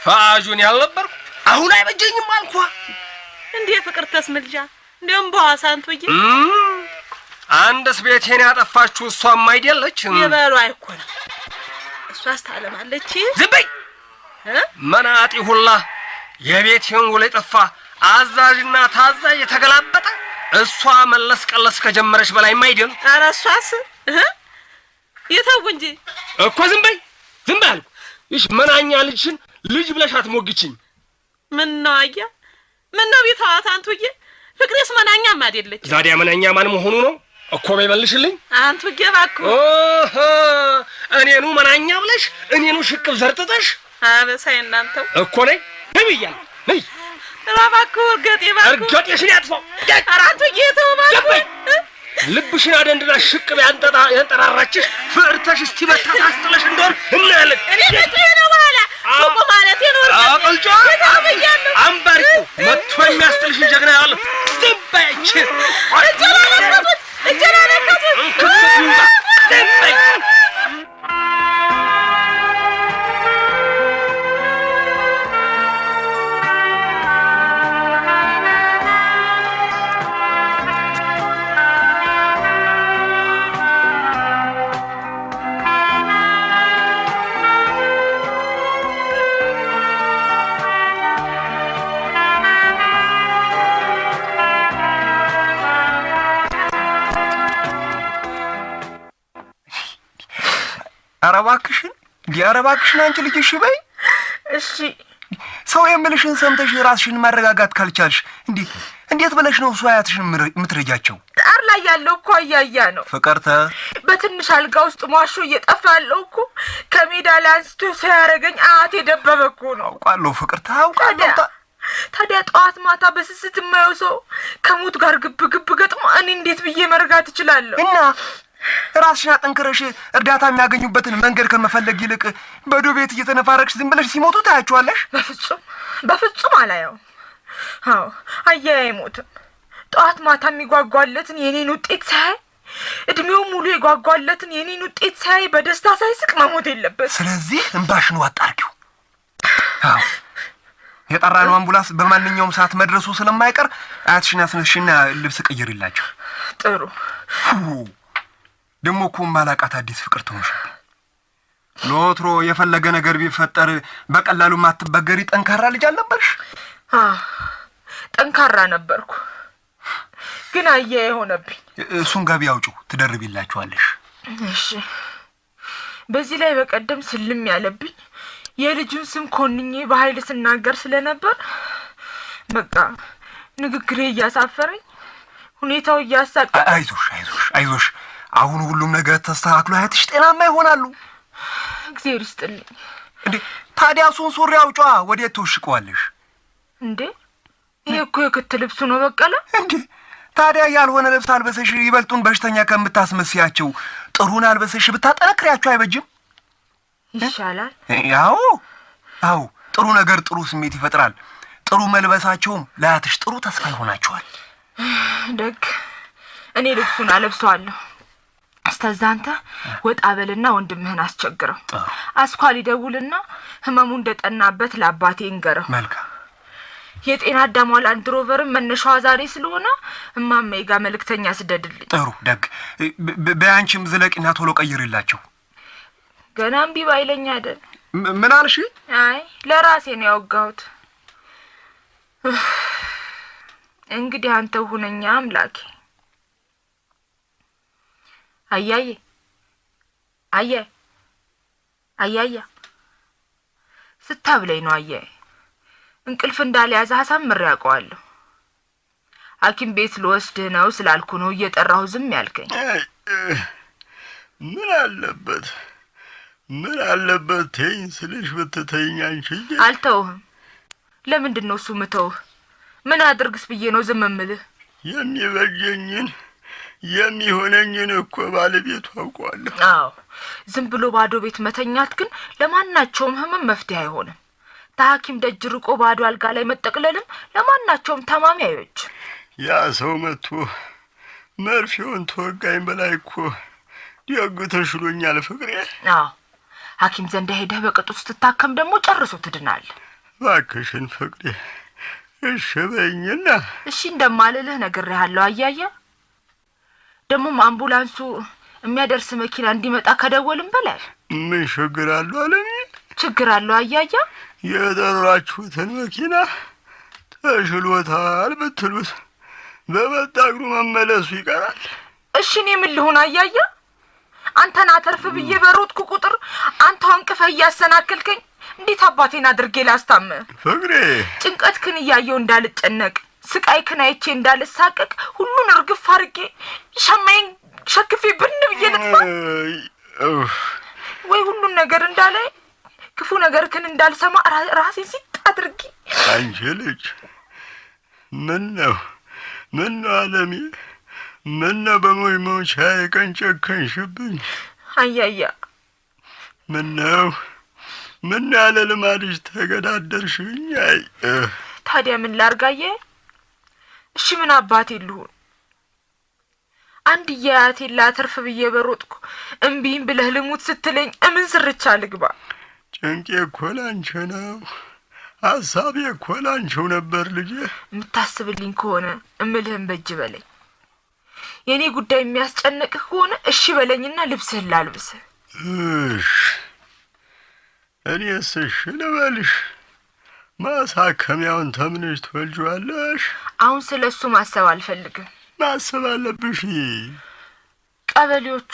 ፈአጁን ያልነበርኩ አሁን አይበጀኝም አልኳ። እንዴ ፍቅርተስ ምልጃ እንዲያውም በዋሳ አንቱዬ። አንድስ ቤቴን ያጠፋችሁ እሷም አይደለች? የበሉ አይኮንም እሷስ ታለማለች። ዝም በይ መናጢ ሁላ የቤቴን ውል የጠፋ አዛዥና ታዛዥ የተገላበጠ እሷ መለስ ቀለስ ከጀመረች በላይ አይደል? ኧረ እሷስ ይተው እንጂ እኮ። ዝም በይ ዝም በይ አልኩ። ይሽ መናኛ ልጅሽን ልጅ ብለሽ አትሞግችኝ። ምን ነው አያ፣ ምን ነው ቢተዋት አንቱዬ? ፍቅሬስ መናኛም አይደለች። ዛዲያ መናኛ ማን መሆኑ ነው እኮ? በይ መልሽልኝ። አንቱዬ እባክህ። ኦሆ እኔኑ መናኛ ብለሽ እኔኑ ሽቅብ ዘርጥጠሽ። አበሳይ እናንተው። እኮ ነይ ነይ ብያለሁ ነይ። ኧረ እባክህ እርገጤ እባክህ። እርገጤሽን ያጥፋው። ኧረ አንቱዬ ተው እባክህ። ልብሽን አደንድና ሽቅብ ያንጠራራችሽ ፍእርተሽ እስቲ መታ ታስጥለሽ እንደሆን እናያለን። እኔ መቼ ነው በኋላ ቁቁ ማለቴ ነው። እርገጤ አቅልጮ ብያለሁ። አምባሪኩ መጥቶ የሚያስጥልሽን ጀግና ያለ። ዝም በይ አንቺ። እጄን አነከሱት፣ እጄን አነከሱት። እንክት ይውጣ። ዝም በይ። ኧረ እባክሽን እንዲህ፣ ኧረ እባክሽን አንቺ ልጅ እሺ በይ። እሺ ሰው የምልሽን ሰምተሽ ራስሽን ማረጋጋት ካልቻልሽ እንዲህ እንዴት ብለሽ ነው እሱ አያትሽን የምትረጃቸው? ጣር ላይ ያለው እኮ አያያ ነው። ፍቅርተ በትንሽ አልጋ ውስጥ ሟሾ እየጠፋ ያለው እኮ ከሜዳ ላይ አንስቶ ሰው ያደረገኝ አያቴ ደበበ እኮ ነው። አውቃለሁ ፍቅርተ፣ አውቃለሁ። ታዲያ ጠዋት ማታ በስስት የማየው ሰው ከሞት ጋር ግብ ግብ ገጥሞ እኔ እንዴት ብዬ መርጋት እችላለሁ? እና ራስሽን አጠንክረሽ እርዳታ የሚያገኙበትን መንገድ ከመፈለግ ይልቅ በዶ ቤት እየተነፋረቅሽ ዝም ብለሽ ሲሞቱ ታያቸዋለሽ። በፍጹም በፍጹም አላየውም። አዎ አያያ አይሞትም። ጠዋት ማታ የሚጓጓለትን የኔን ውጤት ሳያይ፣ እድሜው ሙሉ የጓጓለትን የኔን ውጤት ሳያይ በደስታ ሳይስቅ መሞት የለበት። ስለዚህ እንባሽን ዋጥ አድርጊው። አዎ የጠራነው አምቡላንስ በማንኛውም ሰዓት መድረሱ ስለማይቀር አያትሽን አስነሽና ልብስ ቀይሪላቸው። ጥሩ። ደግሞ እኮ ማላቃት አዲስ ፍቅር ትሆንሽብኝ። ለወትሮ የፈለገ ነገር ቢፈጠር በቀላሉ ማትበገሪ ጠንካራ ልጅ አልነበርሽ? ጠንካራ ነበርኩ፣ ግን አያ የሆነብኝ። እሱን ጋቢ አውጪው ትደርቢላችኋለሽ። እሺ። በዚህ ላይ በቀደም ስልም ያለብኝ የልጁን ስም ኮንኜ በኃይል ስናገር ስለነበር በቃ ንግግሬ እያሳፈረኝ ሁኔታው እያሳቀ። አይዞሽ አይዞሽ አይዞሽ፣ አሁን ሁሉም ነገር ተስተካክሎ አያትሽ ጤናማ ይሆናሉ። እግዚአብሔር ይስጥልኝ። እንዴ ታዲያ እሱን ሱሪ አውጪዋ፣ ወዴት ትውሽቀዋለሽ? እንዴ ይሄ እኮ የክት ልብሱ ነው በቀለ። እንዴ ታዲያ ያልሆነ ልብስ አልበሰሽ ይበልጡን በሽተኛ ከምታስመስያቸው ጥሩን አልበሰሽ ብታጠነክሪያቸው አይበጅም? ይሻላል። ያው አዎ፣ ጥሩ ነገር ጥሩ ስሜት ይፈጥራል። ጥሩ መልበሳቸውም ለአያትሽ ጥሩ ተስፋ ይሆናቸዋል። ደግ፣ እኔ ልብሱን አለብሰዋለሁ። እስከዛ አንተ ወጣ በልና ወንድምህን አስቸግረው። አስኳል ይደውልና ህመሙ እንደጠናበት ለአባቴ ይንገረው። መልካም። የጤና አዳሟ ላንድ ሮቨርም መነሻዋ ዛሬ ስለሆነ እማማዬ ጋር መልእክተኛ ስደድልኝ። ጥሩ ደግ። በያንቺም ዝለቂና ቶሎ ቀይሪላቸው። ገና እምቢ ባይለኝ አይደል? ምን አልሽ? አይ ለራሴ ነው ያወጋሁት። እንግዲህ አንተ ሁነኛ አምላኬ። አያዬ አያዬ አያያ ስታብለኝ ነው አያዬ። እንቅልፍ እንዳልያዘ አሳምሬ ያውቀዋለሁ። ሐኪም ቤት ልወስድህ ነው ስላልኩ ነው እየጠራሁ ዝም ያልከኝ። ምን አለበት ምን አለበት ተይኝ ስልሽ ብትተይኝ አንቺዬ። አልተውህም። ለምንድን ነው እሱ ምተውህ? ምን አድርግስ ብዬ ነው ዝም እምልህ? የሚበጀኝን የሚሆነኝን እኮ ባለቤቱ አውቀዋለሁ። አዎ ዝም ብሎ ባዶ ቤት መተኛት ግን ለማናቸውም ህመም መፍትሄ አይሆንም። ተሐኪም ደጅ ርቆ ባዶ አልጋ ላይ መጠቅለልም ለማናቸውም ታማሚ አይበጅም። ያ ሰው መጥቶ መርፌውን ተወጋኝ በላይ እኮ ደግ ተሽሎኛል ፍቅሬ። አዎ ሐኪም ዘንድ ሄደህ በቅጡ ስትታከም ደግሞ ጨርሶ ትድናለህ። እባክሽን ፍቅሬ እሺ በይኝና። እሺ እንደማልልህ ነግሬሃለሁ አያያ። ደግሞም አምቡላንሱ የሚያደርስ መኪና እንዲመጣ ከደወልም በላይ። ምን ችግር አለው አለኝ? ችግር አለው አያያ። የጠራችሁትን መኪና ተሽሎታል ብትሉት በመጣ እግሩ መመለሱ ይቀራል። እሺ እኔ ምን ልሁን አያያ? አንተን አተርፍ ብዬ በሮጥኩ ቁጥር አንተው አንቅፈህ እያሰናከልከኝ እንዴት አባቴን አድርጌ ላስታምህ? ፍቅሬ ጭንቀትክን እያየው እንዳልጨነቅ ስቃይክን አይቼ እንዳልሳቀቅ ሁሉን እርግፍ አድርጌ ሸማዬን ሸክፌ ብን ብዬ ልጥፋ ወይ ሁሉን ነገር እንዳላይ ክፉ ነገርክን እንዳልሰማ ራሴን ሲጥ አድርጌ። አንቺ ልጅ ምን ነው ምን ነው አለሜ፣ ምን ነው በመሞቻዬ ቀን ጨከንሽብኝ? አያያ ምን ነው ምን ያለ ልማድሽ ተገዳደርሽኝ? አይ ታዲያ ምን ላርግ አያዬ? እሺ ምን አባቴ ልሁን? አንድ አያቴን ላተርፍ ብዬ በሮጥኩ እምቢም ብለህ ልሙት ስትለኝ እምን ስርቻ ልግባ? ጭንቄ እኮ ላንቺ ነው፣ ሀሳቤ እኮ ላንቺው ነበር ልጄ። የምታስብልኝ ከሆነ እምልህን በጅ በለኝ። የእኔ ጉዳይ የሚያስጨንቅህ ከሆነ እሺ በለኝና ልብስህን ላልብስህ። እሺ እኔስ እሺ ልበልሽ? ማሳከሚያውን ተምንሽ ትወልጂዋለሽ? አሁን ስለ እሱ ማሰብ አልፈልግም። ማሰብ አለብሽ። ቀበሌዎቹ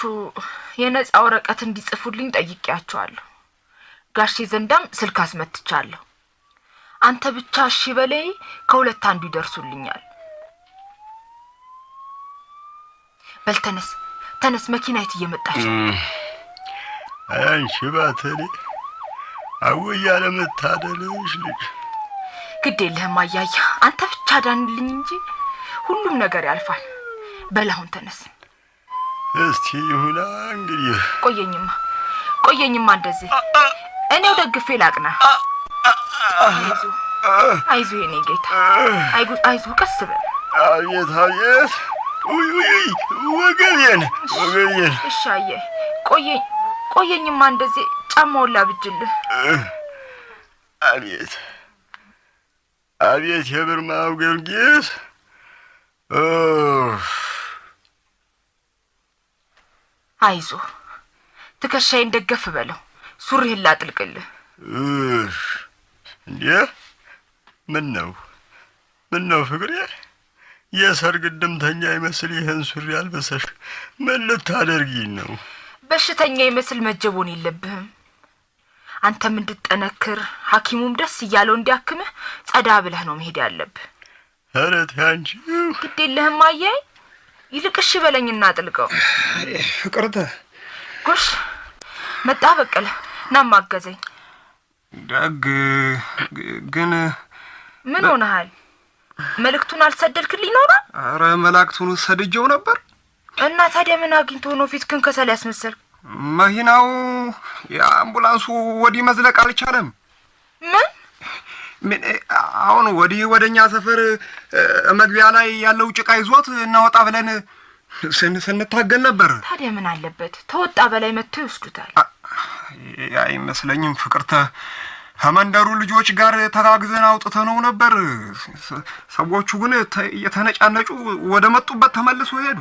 የነጻ ወረቀት እንዲጽፉልኝ ጠይቄያቸዋለሁ። ጋሼ ዘንዳም ስልክ አስመትቻለሁ። አንተ ብቻ እሺ በለኝ፣ ከሁለት አንዱ ይደርሱልኛል። በል ተነስ ተነስ፣ መኪናይቱ እየመጣች ነው። አንቺ ባተሌ፣ አወይ ያለመታደልሽ ልጅ። ግድ የለህም አያያ፣ አንተ ብቻ ዳንልኝ እንጂ ሁሉም ነገር ያልፋል። በል አሁን ተነስ። እስቲ ይሁና እንግዲህ። ቆየኝማ ቆየኝማ፣ እንደዚህ እኔው ደግፌ ላቅና። አይዞ አይዞ የኔ ጌታ፣ አይዞ፣ ቀስ በል። አቤት አቤት፣ ውይ ውይ፣ ወገቤን ወገቤን። እሺ አየህ፣ ቆየኝ ቆየኝማ፣ እንደዚህ ጫማውን ላብጅልህ። አቤት አቤት፣ የብርማው ጊዮርጊስ። አይዞ፣ ትከሻዬን ደገፍ በለው፣ ሱሪህን ላጥልቅልህ። እንዴ፣ ምን ነው ምን ነው ፍቅሬ፣ የሰርግ ድምተኛ ይመስል ይህን ሱሪ አልበሰሽ ምን ልታደርጊኝ ነው? በሽተኛ ይመስል መጀቦን የለብህም። አንተም እንድትጠነክር ሐኪሙም ደስ እያለው እንዲያክምህ ጸዳ ብለህ ነው መሄድ ያለብህ። ኧረ ተይ አንቺ። ግድ የለህም አያይ፣ ይልቅ እሺ በለኝና አጥልቀው። ፍቅርተ። ጎሽ መጣ በቀለ፣ ናማ አገዘኝ። ደግ ግን ምን ሆነሃል? መልእክቱን አልሰደድክልኝ ኖሯል? ኧረ መላእክቱን ሰድጄው ነበር። እና ታዲያ ምን አግኝቶ ነው ፊትህን ከሰል ያስመሰልክ? መኪናው የአምቡላንሱ ወዲህ መዝለቅ አልቻለም። ምን? ምን አሁን ወዲህ ወደኛ ሰፈር መግቢያ ላይ ያለው ጭቃ ይዞት እናወጣ ብለን ስንታገል ነበር። ታዲያ ምን አለበት? ተወጣ በላይ መጥቶ ይወስዱታል። አይመስለኝም ፍቅርተ። ከመንደሩ ልጆች ጋር ተጋግዘን አውጥተነው ነበር። ሰዎቹ ግን እየተነጫነጩ ወደ መጡበት ተመልሶ ሄዱ።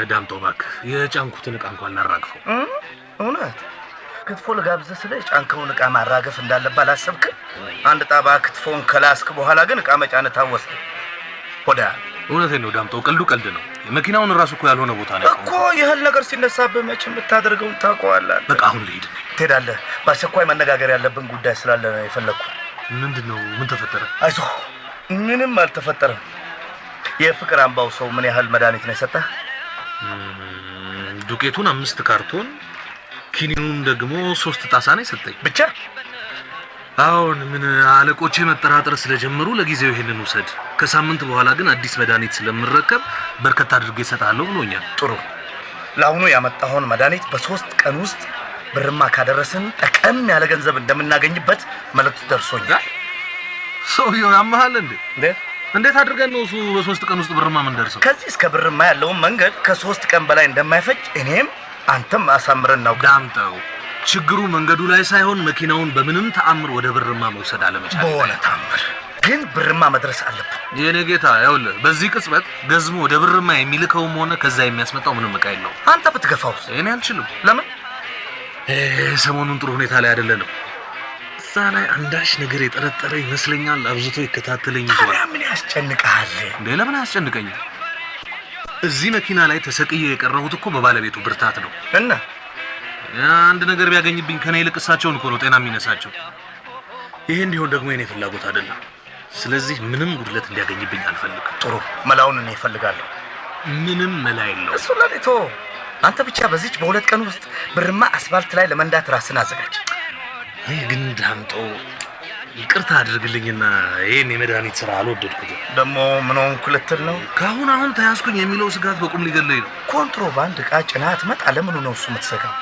ዳምጠው እባክህ የጫንኩትን ዕቃ እንኳን ላራግፈው። እውነት ክትፎ ልጋብዝህ ስለ የጫንከውን ዕቃ ማራገፍ እንዳለብህ አላሰብክም? አንድ ጣባ ክትፎን ከላስክ በኋላ ግን ዕቃ መጫን ታወሰ። ሆዳ። እውነቴን ነው ዳምጠው፣ ቀልዱ ቀልድ ነው። የመኪናውን ራሱ እኮ ያልሆነ ቦታ ነው እኮ። ይህን ነገር ሲነሳብህ መቼም የምታደርገውን ታውቀዋለህ። በቃ አሁን ልሂድ። ትሄዳለህ። በአስቸኳይ መነጋገር ያለብን ጉዳይ ስላለ ነው የፈለግኩህ። ምንድን ነው? ምን ተፈጠረ? አይዞህ፣ ምንም አልተፈጠረም። የፍቅር አምባው ሰው ምን ያህል መድኃኒት ነው የሰጠህ? ዱቄቱን 5 ካርቶን፣ ኪኒኑን ደግሞ 3 ጣሳ ነው የሰጠኝ። ብቻ? አሁን ምን አለቆቼ መጠራጠር ስለጀመሩ ለጊዜው ይሄንን ውሰድ፣ ከሳምንት በኋላ ግን አዲስ መድኃኒት ስለምረከብ በርከት አድርጌ እሰጥሃለሁ ብሎኛል። ጥሩ። ለአሁኑ ያመጣኸውን መድኃኒት በ3 ቀን ውስጥ ብርማ ካደረስን ጠቀም ያለ ገንዘብ እንደምናገኝበት መልእክት ደርሶኛል። ሰውየው ያመሃል እንዴ? እንዴ? እንዴት አድርገን ነው እሱ በ3 ቀን ውስጥ ብርማ የምንደርሰው? ከዚህ እስከ ብርማ ያለውን መንገድ ከ3 ቀን በላይ እንደማይፈጅ እኔም አንተም አሳምረን እናውቃለን። ዳምጠው፣ ችግሩ መንገዱ ላይ ሳይሆን መኪናውን በምንም ተአምር ወደ ብርማ መውሰድ አለመቻል። በሆነ ተአምር ግን ብርማ መድረስ አለብን። የኔ ጌታ፣ ይኸውልህ በዚህ ቅጽበት ገዝሞ ወደ ብርማ የሚልከውም ሆነ ከዛ የሚያስመጣው ምንም ዕቃ የለውም። አንተ ብትገፋውስ? እኔ አልችልም። ለምን? ሰሞኑን ጥሩ ሁኔታ ላይ አይደለንም። እዛ ላይ አንዳች ነገር የጠረጠረ ይመስለኛል። አብዝቶ ይከታተለኝ ይዟል። ታዲያ ምን ያስጨንቅሃል? እንዴ ለምን አያስጨንቀኝም? እዚህ መኪና ላይ ተሰቅዬ የቀረሁት እኮ በባለቤቱ ብርታት ነው። እና አንድ ነገር ቢያገኝብኝ ከኔ ይልቅ እሳቸውን እኮ ነው ጤና የሚነሳቸው። ይሄ እንዲሆን ደግሞ የኔ ፍላጎት አይደለም። ስለዚህ ምንም ጉድለት እንዲያገኝብኝ አልፈልግም። ጥሩ፣ መላውን እኔ እፈልጋለሁ። ምንም መላ የለውም። እሱ ለኔ ተወው። አንተ ብቻ በዚች በ2 ቀን ውስጥ ብርማ አስፋልት ላይ ለመንዳት ራስን አዘጋጅ። እኔ ግን ዳምጠው ይቅርታ አድርግልኝና ይህን የመድኃኒት ስራ አልወደድኩትም። ደግሞ ምን ሆንኩ ልትል ነው? ከአሁን አሁን ተያዝኩኝ የሚለው ስጋት በቁም ሊገለኝ ነው። ኮንትሮባንድ ዕቃ ጭነህ አትመጣ። ለምኑ ነው እሱ የምትሰጋው?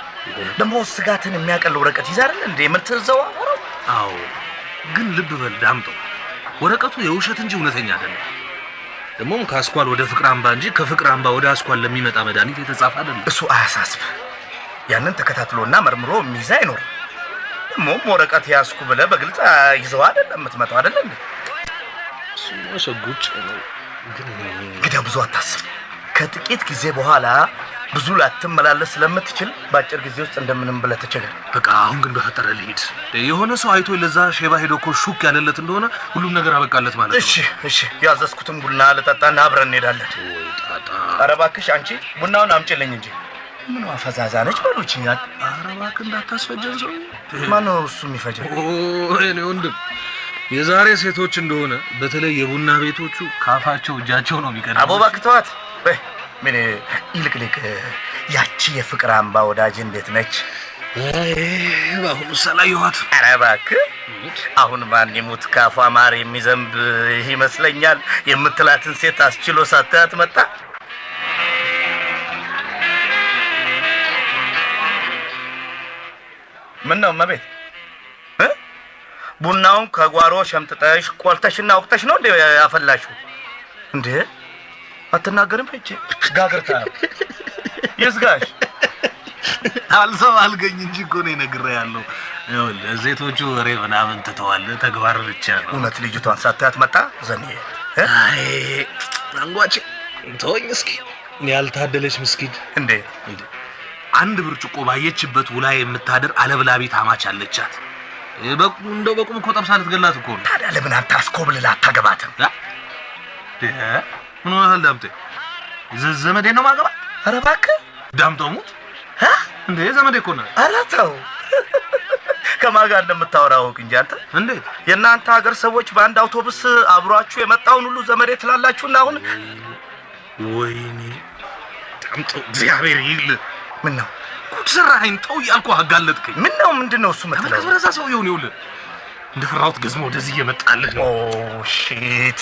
ደግሞ ስጋትን የሚያቀል ወረቀት ይዘህ አይደል እንዴ የምትዘዋወረው? አዎ፣ ግን ልብ በል ዳምጠው፣ ወረቀቱ የውሸት እንጂ እውነተኛ አይደለም። ደግሞም ከአስኳል ወደ ፍቅር አምባ እንጂ ከፍቅር አምባ ወደ አስኳል ለሚመጣ መድኃኒት የተጻፈ አይደለም። እሱ አያሳስብ። ያንን ተከታትሎና መርምሮ የሚይዝ አይኖርም። ደግሞም ወረቀት ያዝኩ ብለህ በግልጽ ይዘው አይደለም የምትመጣው፣ አይደለ እንዴ? እሱማ ሸጉጭ ነው። ግን እንግዲያ ብዙ አታስብ። ከጥቂት ጊዜ በኋላ ብዙ ላትመላለስ ስለምትችል በአጭር ጊዜ ውስጥ እንደምንም ብለህ ተቸገር። በቃ አሁን ግን በፈጠረ ልሂድ። የሆነ ሰው አይቶ ለዛ ሼባ ሄዶ እኮ ሹክ ያለለት እንደሆነ ሁሉም ነገር አበቃለት ማለት ነው። እሺ እሺ፣ ያዘዝኩትን ቡና ልጠጣና አብረን እንሄዳለን። ወይ ጣጣ! ኧረ እባክሽ አንቺ ቡናውን አምጪልኝ እንጂ። ምኗ ፈዛዛ ነች በሉች። ኧረ እባክህ እንዳታስፈጀን ሰው። ማነው እሱ የሚፈጀን? እኔ ወንድም የዛሬ ሴቶች እንደሆነ በተለይ የቡና ቤቶቹ ካፋቸው እጃቸው ነው የሚቀድመው። አቦ እባክህ ተዋት። በይ ምን ይልቅልቅ፣ ያቺ የፍቅር አምባ ወዳጅ እንዴት ነች? በአሁኑ ሰላየኋት። ኧረ እባክህ አሁን ማን ይሙት ካፏ ማር የሚዘንብ ይመስለኛል የምትላትን ሴት አስችሎ ሳታያት መጣ። ምን ነው እመቤት እ? ቡናውን ከጓሮ ሸምጥጠሽ ቆልተሽና ወቅተሽ ነው እንዴ ያፈላሽው? እንዴ አትናገርም? እቺ ጋግርታ ነው ይዝጋሽ። አልሰው አልገኝ እንጂ እኮ ነው እነግርሃለሁ። ይኸውልህ ሴቶቹ ወሬ ምናምን ትተዋል፣ ተግባር ብቻ ነው። እውነት ልጅቷን ሳታያት መጣ ዘንዬ? አይ አንጓቼ ተወኝ እስኪ። ያልታደለች ምስኪን። እንዴ አንድ ብርጭቆ ባየችበት ውላ የምታድር አለብላቢ ታማች አለቻት። እንደው በቁም እኮ ጠብሳ ልትገላት እኮ ነው። ታዲያ ለምን አንተ አስኮብልላ አታገባትም? ምን ሆነሃል ዳምጤ? ዘመዴ ነው ማገባት? ኧረ እባክህ ዳምጠው ሙት እንዴ ዘመዴ እኮ ነው። ኧረ ተው፣ ከማን ጋር እንደምታወራ እወቅ እንጂ አንተ። እንዴት የእናንተ ሀገር ሰዎች በአንድ አውቶቡስ አብሯችሁ የመጣውን ሁሉ ዘመዴ ትላላችሁና አሁን ወይኔ ዳምጠው እግዚአብሔር ይል። ምን ነው ጉድ ሰራኸኝ። ተው እያልኩህ አጋለጥከኝ። ምን ነው ምንድን ነው እሱ የምትለው? ተመልከት ወደዛ ሰውዬውን፣ ይኸውልህ እንደፈራሁት ገዝሞ ወደዚህ እየመጣልህ ነው። Oh shit።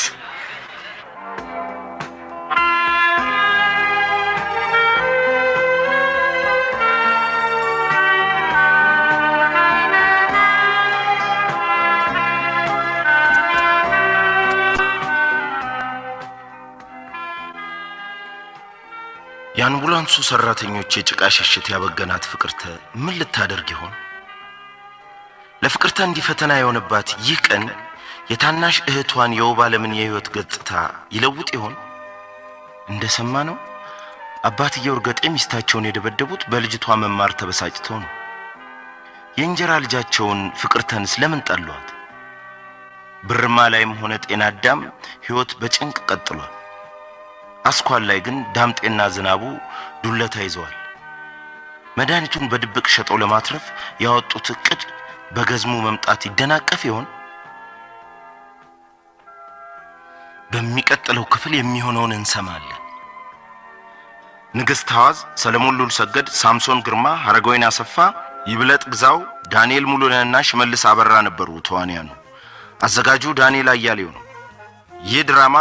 የአምቡላንሱ ሰራተኞች የጭቃ ሽሽት ያበገናት ፍቅርተ ምን ልታደርግ ይሆን? ለፍቅርተ እንዲህ ፈተና የሆነባት ይህ ቀን የታናሽ እህቷን የውባለምን የሕይወት ገጽታ ይለውጥ ይሆን? እንደሰማ ነው አባትየው እርገጤ ሚስታቸውን የደበደቡት በልጅቷ መማር ተበሳጭተው ነው። የእንጀራ ልጃቸውን ፍቅርተንስ ለምን ጠሏት? ብርማ ላይም ሆነ ጤና አዳም ሕይወት በጭንቅ ቀጥሏል። አስኳል ላይ ግን ዳምጤና ዝናቡ ዱለታ ይዘዋል። መድኃኒቱን በድብቅ ሸጠው ለማትረፍ ያወጡት እቅድ በገዝሙ መምጣት ይደናቀፍ ይሆን? በሚቀጥለው ክፍል የሚሆነውን እንሰማለን። ንግሥት ሐዋዝ፣ ሰለሞን ሉልሰገድ፣ ሳምሶን ግርማ፣ ሐረገወይን አሰፋ፣ ይብለጥ ግዛው፣ ዳንኤል ሙሉነህና ሽመልስ አበራ ነበሩ ተዋንያኑ። አዘጋጁ ዳንኤል አያሌው ነው። ይህ ድራማ